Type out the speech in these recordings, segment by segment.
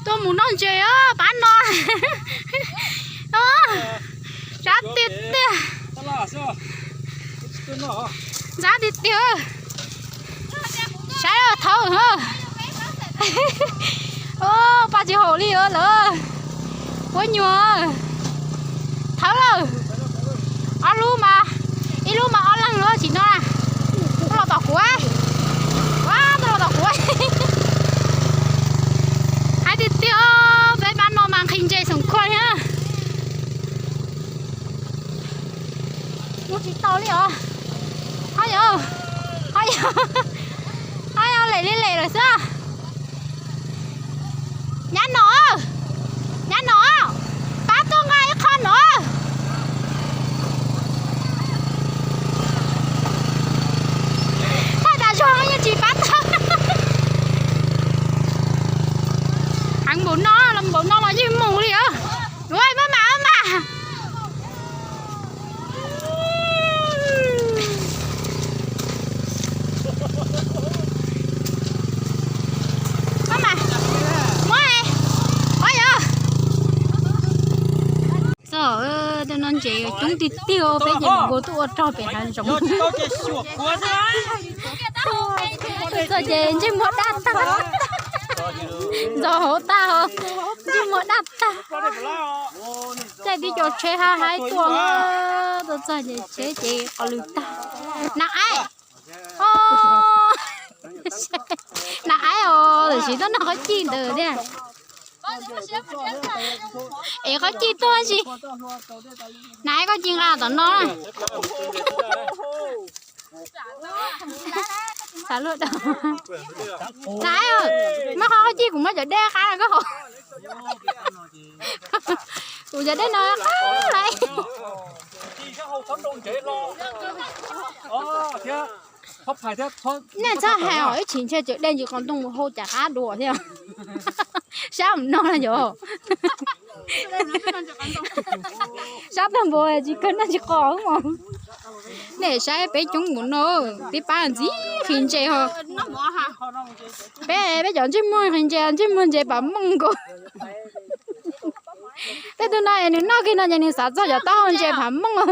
Tuaj mus noj ntses pab no. Sab tiag tiag. Sab tiag tiag. Saib thawb. Paj tsis haum li lawm. Quab nyuag. Thawb lawm. Ob lub mas, ib lub mas ob leeg lub tsis no na. Tuaj los tom kuv. Tuaj los tom kuv. Hais tiag tiag, peb pab no mas nqhis ntses xoom khuaj thiab. Mus tsis tau li os. Ho yog, ho yog, ho yog lem li lem lawm xwb. Nyab no, nyab no, pab tuaj nqa ib qho no. Thaij tas zog yeej tsis pab tau. Heev npaum no, los npaum no los yeej mus li os. Ua maj mam maj mam. Maj mam, muab, ua yog. Txog, tej no ntses coob tiag tiag, peb ces mus nkaus tuaj ua rog pem hav zoov. Txog ces ntsej muag daj tag, ntxhov hauv tag, ntsej muag daj tag. Caij tib co tsheb hab haib tuaj, tuaj txog ces tsheb ces qhov lwg tag. Nas aib, nas aib os, tam sim tuaj noj qhov cij ntawd thiab. Es qhov cij tuaj si. Nas aib, koj cia nqa tom no. Nas aib, muab qhov qhov cij kuv muab cov dej qab no koj haus. Kuv cov dej no qab lawm. Nej txhob hais os, ib chim ntshe cov dej ntsis qos ntoo mus hau cas qab dua thiab. Sab mus no yog. Sab tag npaum tsis kawg noj tsis qos mos. Nej saib peb coob mus no, tib pab ntxim nqhis ntses ho. Peb, peb cov ntsej muag nqhis ntses, ntsej muag ntses pam mooj nkaus. Tej tug no es nws noj kiag no ces nws xav txog cov taub hau ntses pam mooj.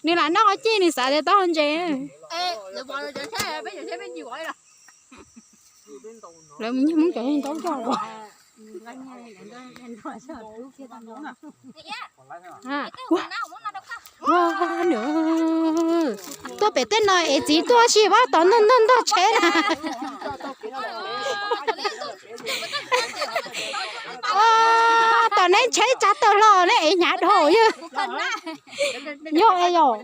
Nws lam noj qhov cij nws xav tias taub hau ntses. Lawv mus nyiag Hmoob cov yeej ntaub coj. Tuaj pem tej no es txiv tuaj si pab tom ntog ntog ntog tsheb na. Tom neb tsheb tsav tawg hlo neb ev hnyav dhau yog. Yog es yog.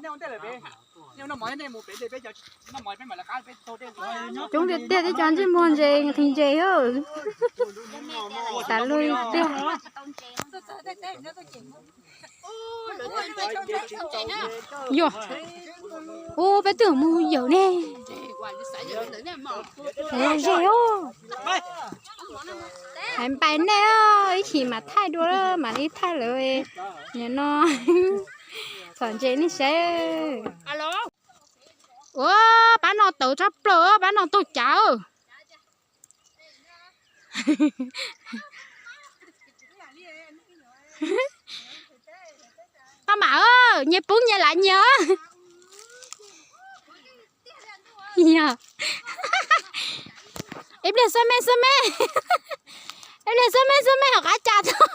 Coob tiag tiag, tib co ntsej muag ntses nqhis ntses. Xav luag tiag. Yog. Ub, peb twb mus yawm ne. Los ze os. Hais npais nej, ib chim mam thaij dua, mam li thaij lawm. Nim no txhom ntses nej saib. Ua, pab no tawv tshaj plaws, pab no taug cav. Koj mam, nyias pub nyias lav nyias. Ib pliag xub me xub me, ib pliag xub me xub me hauv qab cas tod.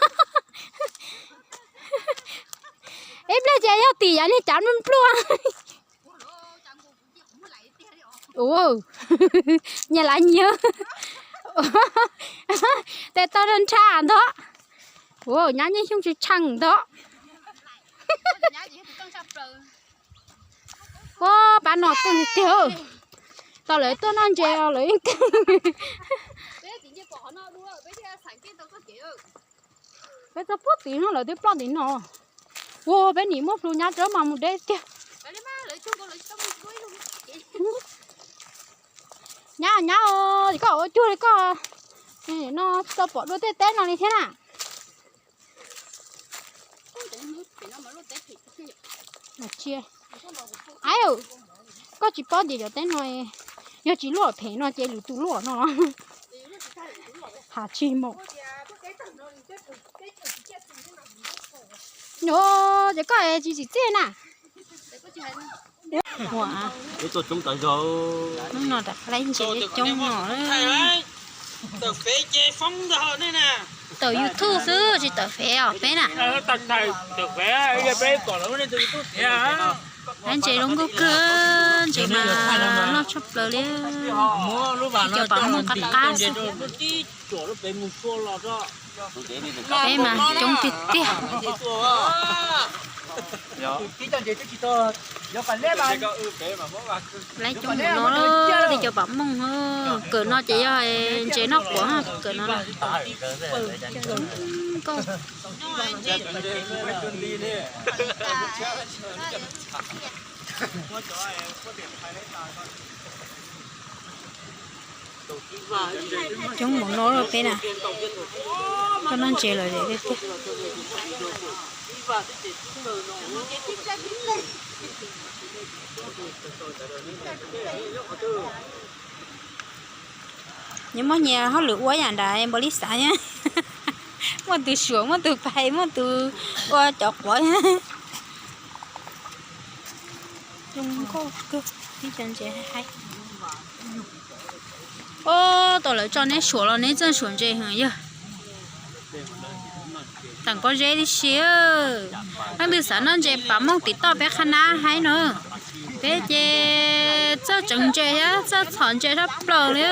Ib pliag ces yog tim yav niag cav npluaj npluaj. Ua, nyias lav nyias. Tes taw nrhab ntag. Ua, nyab Nyiaj Xyooj tsis tsheej ntag. Ua, pab no tuaj tiag tiag. Tau lawv tuaj noj ntses os lawv yeej kawg. Peb txog puag tim no lawv twb ploj tim no. Ua, peb nim muab plhu nyab tso mas mus deb tiag. Nyab, nyab, koj ua cuag li koj no tsis tau pom dua tej teb no li thiab na. Ais, koj tsis paub tias cov teb no Yog tsis luaj phem no ces lwm tus luaj no. Has tsis mus. Nyo, ces koj tsis txim txiaj na. Ua, hnub no rov qab laib ntses coob no. Tawm YouTube xwb tsis tawm Fev os peb na. Laib ntses zoo nkauj kawg, ntses mas loj tshaj plaws li. Cov tom no qab qab xwb. Peb mas coob tiag tiag. Laib coob no, tej cov pam mooj, kawm no ces yog ntses noj quav, kawm no. Nkauj. Coob mus no peb na, koj noj ntses lawm tiag tiag. Nyias muaj nyias hauj lwm ua yam nrad npaum li xav. Muaj tus suam, muaj tus pais, muaj tus ua cov quav. Zoo nkauj kawg, ib co ntses haib. Ub, tau lawv tso neb suam los neb txawj suam ntses heev yog. Teem pob zeb tib si. Leej twg xav noj ntses pam mooj tim toj peb qhab nab haib no. Peb ces txawj tseev ntses thiab txawj txhom ntses tshaj plaws li.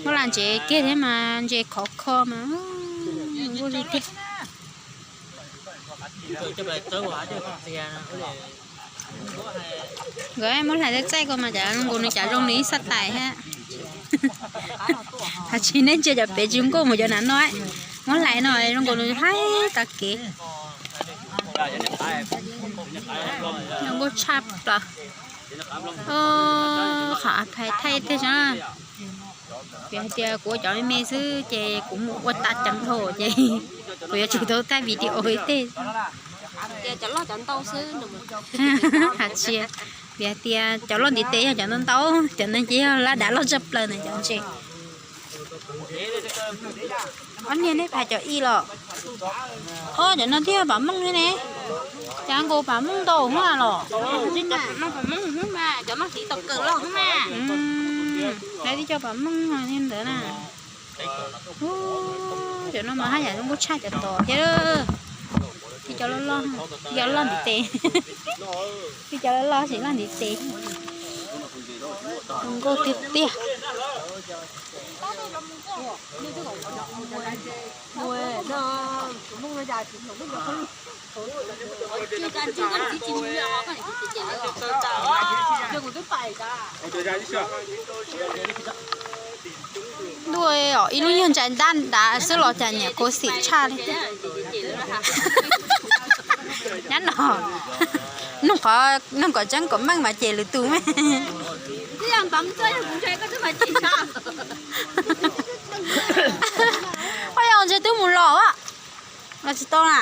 Muab las ntses kiag thiab mas ntses khov kho mas nkuj li tiag. Nkawd muab hlais txaij txaij ko mas cas zoo nkaus nws cas zoo nws ib xab tais thiab. Has tsis neb ntsia cov pem tsis nkauj mus cov nav no. Muab hlais no zoo nkaus nws haib tas kev. Zoo nkauj tshaj plaws. Qhov a phais thaij tej xwb. Vim hais tias kuv ua cov me me xwb ces kuv mus ua tas ceev dhau ces kuv yuav tsum tau thaij video ib teg. Has tsis, vim hais tias cov loj ntiv tes yog cov ntau ntau, cov ntawd ces yog laj dav loj tshaj plaws na cov ntses. Ob niag neb phais cov ib los. Ob, cov no twb yog pam mooj thiab ne. Cas nkaus pam mooj ntau hwv los. Lawv twb cov pam mooj li ntawd na. Cov no mas haj yam zoo nkauj tshaj cov tod thiab. Twb cov loj loj, twb cov loj loj, twb cov loj loj tsis loj ntiv tes. Zoo nkauj tiag tiag. Ntuj, ib lub nyuag ntsais ntab nrad xwb los cas nyiam khuv xim tshaj li. Nyab no, nug qhov, nug kom tseeb kom meej mas cem lwm tus me. Ua yog ntshe twb mus los a. Los tsis tau na.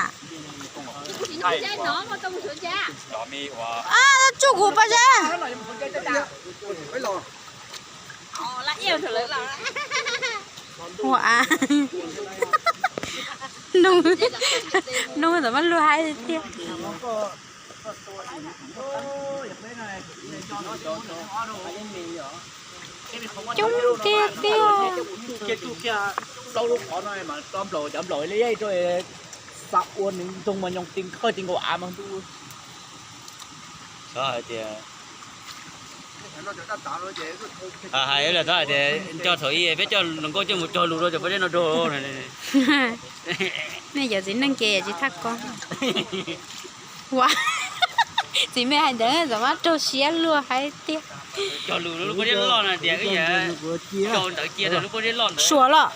Tsuj kuv paj zeb. Ua a. Nug, nug txawm maj lug haib tiag. Coob tiag tiag. Plaub lub qhov no mas tso nplaum cov nplaum li rau xa ua nws ntoo mas nyoos ti khawj ti nkaus av mas ntuj. Xyov hais tias, hais lawm xyov hais tias nco thaum ub peb coj hluas nkauj coj mus cog lus rau cov pob zeb no rau. Nej cov txiv neej ces tsis thaj koj. Ua, txiv me hais ntawd txawm maj raug siab luag haib tiag. Cog lus rau lub pob zeb loj no tias wb yuav cog ntawd cia rau lub pob zeb loj ntawd. Suav los?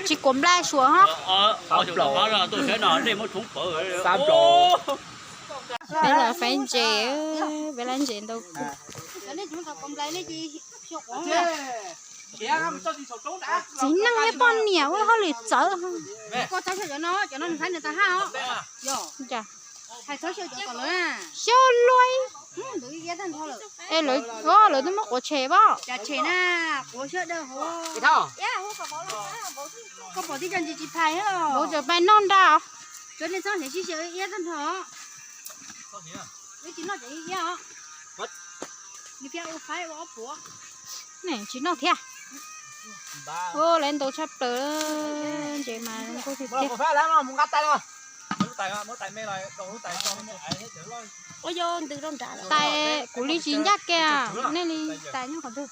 Tsis kuav nplai suav ho. Tuaj sawv no nej muab thoob pawv. Peb los faib ntses, peb lab ntses ntau kawg. Txiv neej thiab poj niam ua hauj lwm txawv. Koj txhob xyaw cov no, cov no nws faib nws tag haj os. Hais txhob xyaw cov kom lawv xyaw luaj. Es lawv, lawv twb muab quav tshem pom. Cas tshem na, quav sab dawb hov. Koj pom tib co ntsis tsis phais os. Kuv tseem pais noj nra. Cov nej txhob hliav sib xyaw iab tag nrho. Wb tsis noj cov iab os. Nws thiaj ua faib ua ob puav. Tsis noj thiab. Ua lawv ntau tshaj plaws, ntses mas zoo nkauj tiag tiag. Tais kuv li tsis ncaj kiag, nej li tais nyob qhov twg?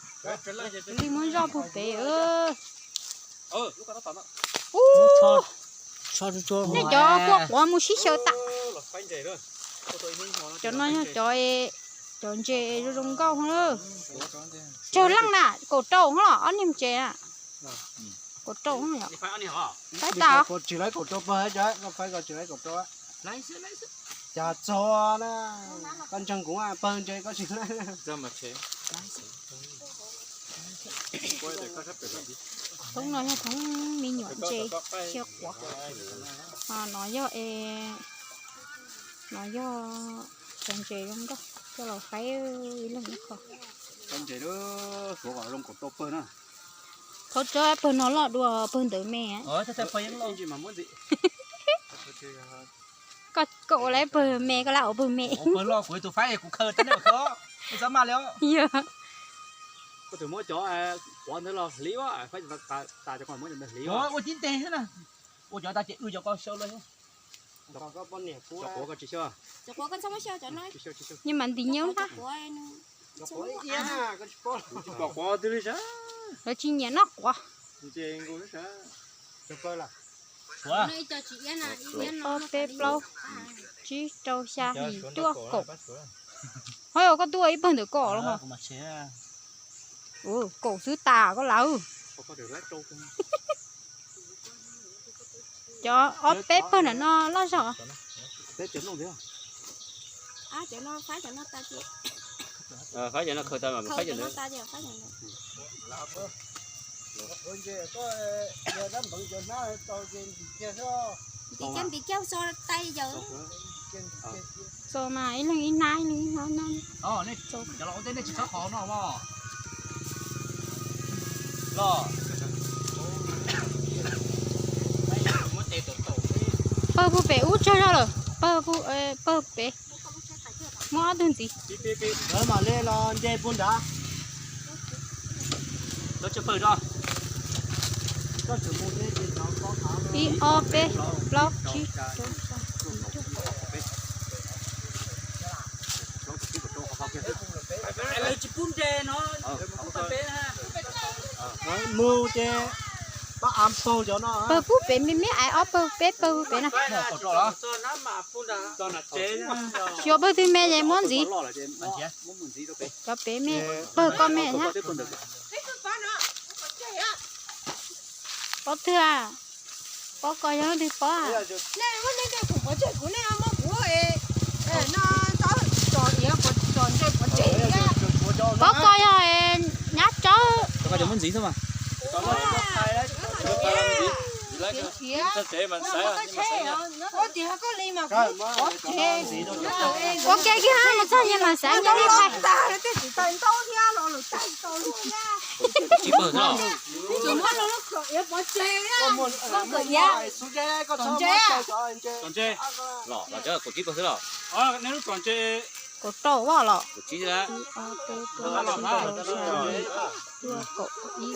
Kuv li muab zoj puag pem. Ub, nej cov kua quav mus sib xyaw tas. Cov no yog cov, cov ntses zoo zoo nkauj na. Tsawg leej na, kaum rau hov los ob niag ntses na. Kaum rau yom. Faib tas. Cas txog na, koj ntseeg kuv pawg ntses koj tsis laib. Thoob no yog thoob me nyuam ntses khiav quav. No yog, no yog cov ntses zoo nkauj coj los faib ib leeg ib qho. Ntses suav kom zoo kaum rau pawg na. Qhov tsob pawg no loj dua pawg ntawd me. Koj ua lawv pawg me, koj lawv ua pawg me. Pawg loj kuv tus faib kuv khaws tau nej khaws, nej txhob maj li. Yog. Koj tseem muab cov quav ntawd los hliv, faib tas cov muab cov ntawd hliv. Ua tib nteg xwb na. Ua cov tas ces wb cov koj xyaw los. Cov quav koj tsis xyaw. Cov quav koj txhob muab xyaw cov no. Nws mas ntim nyob hlab. Cov quav twb li sav. Lawv tsis nyiam noj quav. Ob peb plaub tsib rau xya yim cuaj kaum. Hov, koj tuaj ib pawg ntawm koj los. Kaum xwb tas koj lawm. Cov ob peb pawg ntawm no loj zog. Faib cov no khaws tau mas faib cov ntawd. Ntim kiag ntim kiag tso tai yawm. Tso mas ib leeg ib hnab ib leeg ib hnab no. Pawg puag pem ub tsawg zog lawm, pawg, pawg pem. Muab ob tug ntxiv. Mam li los nce puag nrad. Ib ob peb plaub tsib rau xya. Mus ces pab av paug cov no. Pawg puag pem me me, ais ob pawg peb pawg puag pem na. Xyov pawg twg me ces muab ntxiv. Cov pem me, pawg koj me thiab. Pob twg? Pob koj yog leej twg pob? Pob koj yog nyab tsawb. Ua ke kiag mus txog nyias mas xav nco li hais. Tsib pawg xwb los? Los los cov kaum tsib pawg xwb los? Kaum rau los? Kaum tsib xwb. Kaum ib,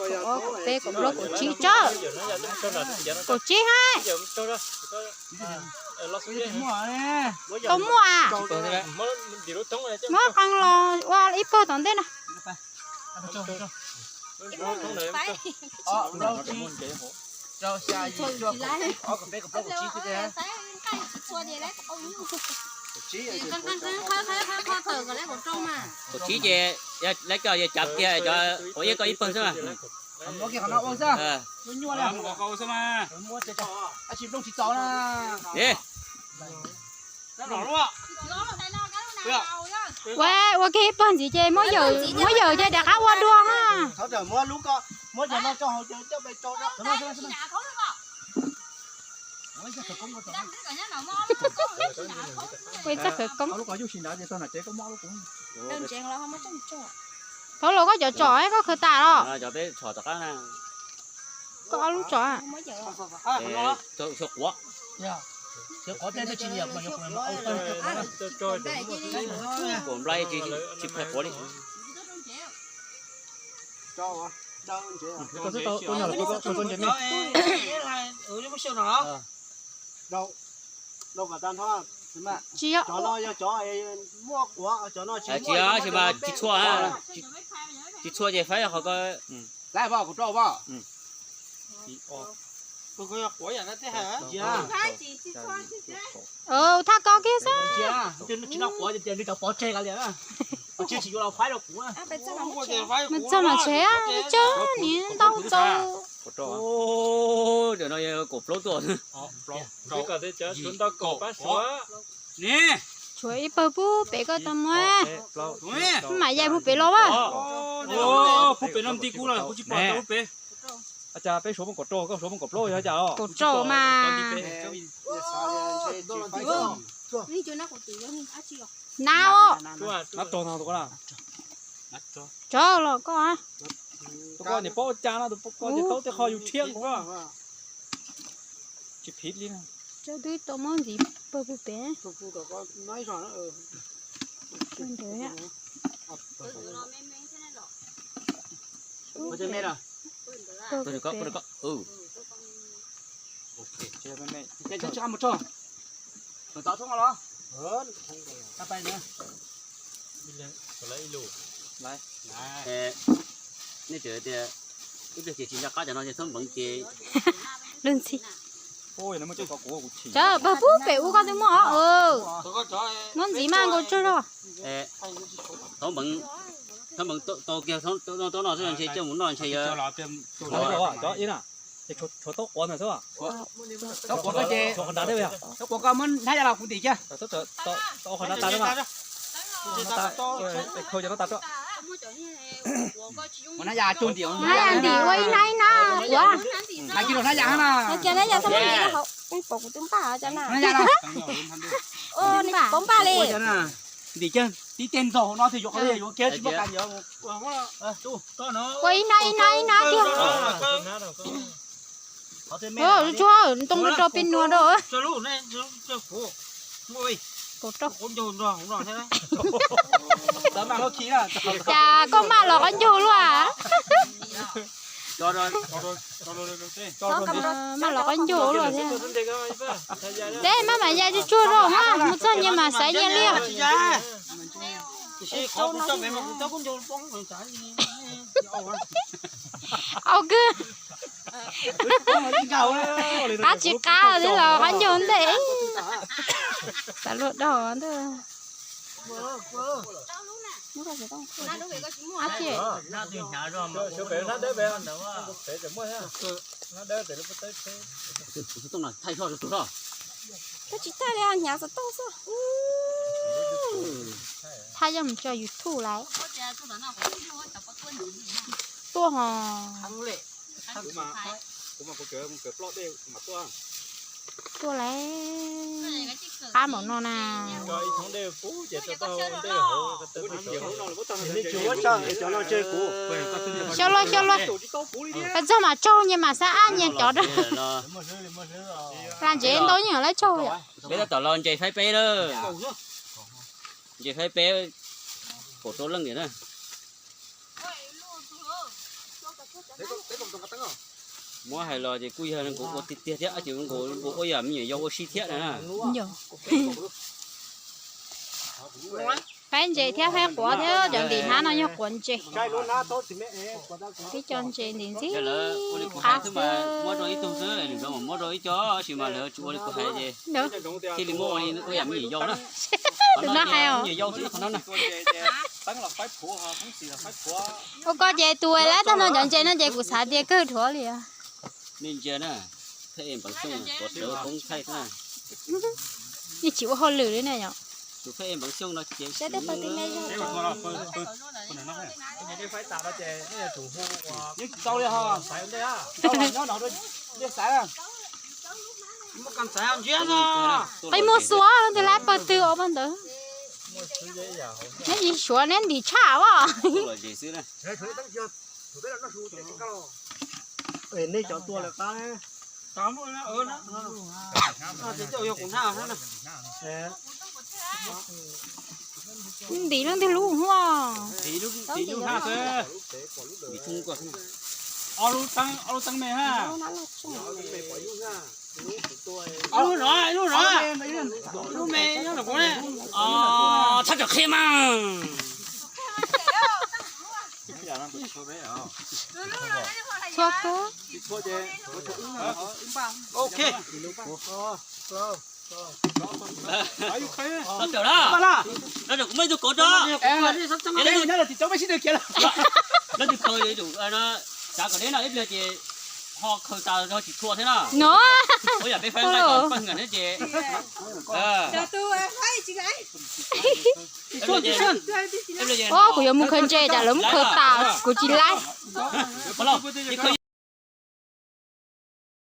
kaum ob, kaum peb, kaum plaub, kaum tsib tsawb. Kaum tsib hais. Tau muaj a. Muab qee los ua ib pawg tom ntej na. Kaum tsib ces lawv coj yog cav kiag cov kaum ib, kaum ib pawg xwb. Ua, ua kiag ib pawg ntxiv ces muab yawm, muab yawm ces rov qab ua dua ha. Ua ib txoj khawv koob. Thaum los koj cov tsom koj khaws tas los? Koj ob lub tsom. Nplai tsis phai quav li. Tsis yog. Tsis yog, tsis mas tsis txhua, tsis txhua ces faib qhov ko. Thaj ko kiag xwb. Txog mas tshev, txog niam ntau txaus. Tshuav ib pawg pub pem koj tau muab. Mam yaim pub pem los as. Pub pem no nti kuv lawm, kuv tsis pom pub pem. Cas peb suav mus kaum rau, koj suav mus kaum plaub yog cas os? Kaum rau mas. Na os. Tsov los koj. Tus koj niam paub ua cas no, tus koj niam taub tej qho yus rhiab nkaus. Tsis phiv li. Tsov twb tau muab ntxiv pawg pub pem. Nej tias ib pliag ces tsis nco qab cov no ces txhob npeev ces. Lub ntxhi. Cov pawg pub pem ub koj twb muab os. Muab ntxiv mas nkaus tsawg zog. Tau kiag tau no xwb ntshe coj mus noj ntshe yog. Tshuav taub quav ntawd xwb. Taub quav koj muab hnab ya los kuv ntim kiag. Hnab ya ntim ua ib hnab ib hnab quav. Hais kiag hnab ya na. Hais kiag hnab ya txhob muab ntim rau hauv. Pom kuv twb npaj cov na. Hnab ya na. Pom npaj li. Ntim kiag tib teg ntxaug hauv no thiaj yuav qhov yuav kiag tsis muaj kas. Ua ib hnab ib hnab ib hnab kiag. Tsuag ntoo rau peb nua rau. Kaum rau. Cas koj maj los qab ncaug luaj. Maj los qab ncaug luaj thiab. Teb maj mam ya tsuag tsuag rau mas mus txog nyias mas xaiv nyias liaj. Au kwj. Qab tsis qab twb los qab ncaug ntej. Xav luag dhau ntej. Koj tsis thaij li, hnyav xov tooj xwb. Thaij coj mus tso YouTube lawm. Tuaj ho. Tuaj lawm. Qab npaum no na. Xyov luag, xyov luag. Pas txog mas tsaug nyias mas xab ab nyias cov rau. Hla ntsev ntau nyias lawv tsaug yom. Peb tab tom los ntses faib peb lawm. Ntses faib peb kaum rau leej tiag na. Muab hais los ces kuj yog nkaus ua tiag tiag thiab, ces nkaus ua yam me nyuam yaus ua si thiab na. Faib ntses thiab faib quav thiab, cov ntim hnab no yog quav ntses. Tib co ntses ntim ntxim qab xwb. Muab rau ib tug xwb, lwm zaus mam muab rau ib co, tab sis mas lawv tsis ua li kuv hais ces thiaj li muab ua li ua yam me nyuam yaus na. Tus no hais os. Ua koj ces tus lab tag no cov ntses no ces kuv xav tias kawg dhuav li. Nej ntsia na, thaij npeev xyooj, kuv sawv koob thaij xwb na. Nej tsis ua hauj lwm li ne yom? Tus thaij npeev xyooj no ces Yeej tsis tau li ho. Xaiv ntej, tau los nyob no, nyob xaiv. Muab kas xaiv ntsiab no. Peb muaj xua, leej twg laib pawg twg ua pawg ntawd. Neb tsis suav neb ntim tshaj os. Nej cov tua lawv qab. Ntim leej twg lub hua. Ob lub teeb, ob lub teeb me ha. Ob lub no, ib lub no. Lub me nyob rau kuv ne. Txhob tsom qhia mas. Txhua kawg. Ok. Tawm na. Tawm kuv muaj ib tug kauv rau. Leej twg khaws, xav kom deb no ib pliag ces ho khaws tas ho tsis txhua thiab na. No. Ua yam peb faib nqaij kom pawg hwm thiab ces. Os, kuv yuav mus khaws ntses, cas lawv muab khaws tas kuv tsis laib.